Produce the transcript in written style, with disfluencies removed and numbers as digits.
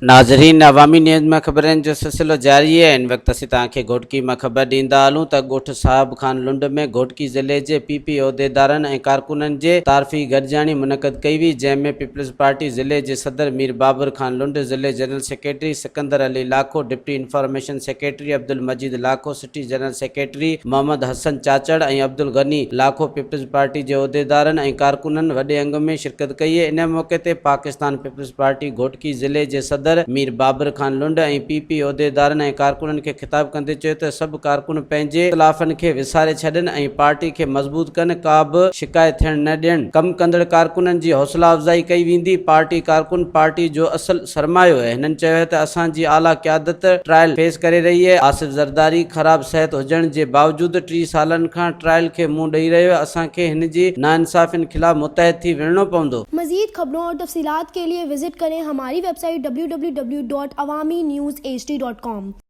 ناظرين عوامي نيوز ۾ خبرن جو سلسلو جاري آهي هن وقت اسين توهان کي گهوٽڪي مان خبر ڏيندا هلون ته ڳوٺ صاحب خان لنڊ ۾ گهوٽڪي ضلعي جي پي پي عهديدارن ۽ ڪارڪنن جي تعارفي گڏجاڻي منعقد ڪئي وئي جنهن ۾ پيپلز پارٽي ضلعي جي صدر مير بابر خان لنڊ ضلعي general secretary Sikandar Ali Lakho deputy information secretary Abdul Majeed Lakho city general secretary Muhammad Hassan Chachar ۽ Abdul Ghani Lakho peoples party جي عهديدارن ۽ ڪارڪنن وڏي انگ ۾ شرڪت ڪئي ان موقعي تي پاڪستان پيپلز پارٽي گهوٽڪي ضلعي جي صدر مير بابر خان لنڊ ۽ پي پي عهديدارن ۽ ڪارڪنن کي خطاب ڪندي چيو ته سڀ ڪارڪن پنهنجي اختلافن کي وساري ڇڏين ۽ پارٽي کي مضبوط ڪن ڪا به شڪايت ٿيڻ نه ڏين ڪم ڪندڙ ڪارڪنن جي حوصلا افزائي ڪئي ويندي پارٽي ڪارڪن پارٽي جو اصل سرمايو آهي هنن چيو ته اسان جي اعليٰ قيادت ٽرائل فيس ڪري رهي آهي آصف زرداري خراب صحت هجڻ جي باوجود 30 سالن کان ٽرائل کي منهن ڏئي رهيو آهي اسان کي هن جي ناانصافين خلاف متحد ٿي وڙهڻو پوندو. مزيد خبرون اور تفصيلات کے لئے وزٽ کریں ہماری web site www.awamiNewsHD.com.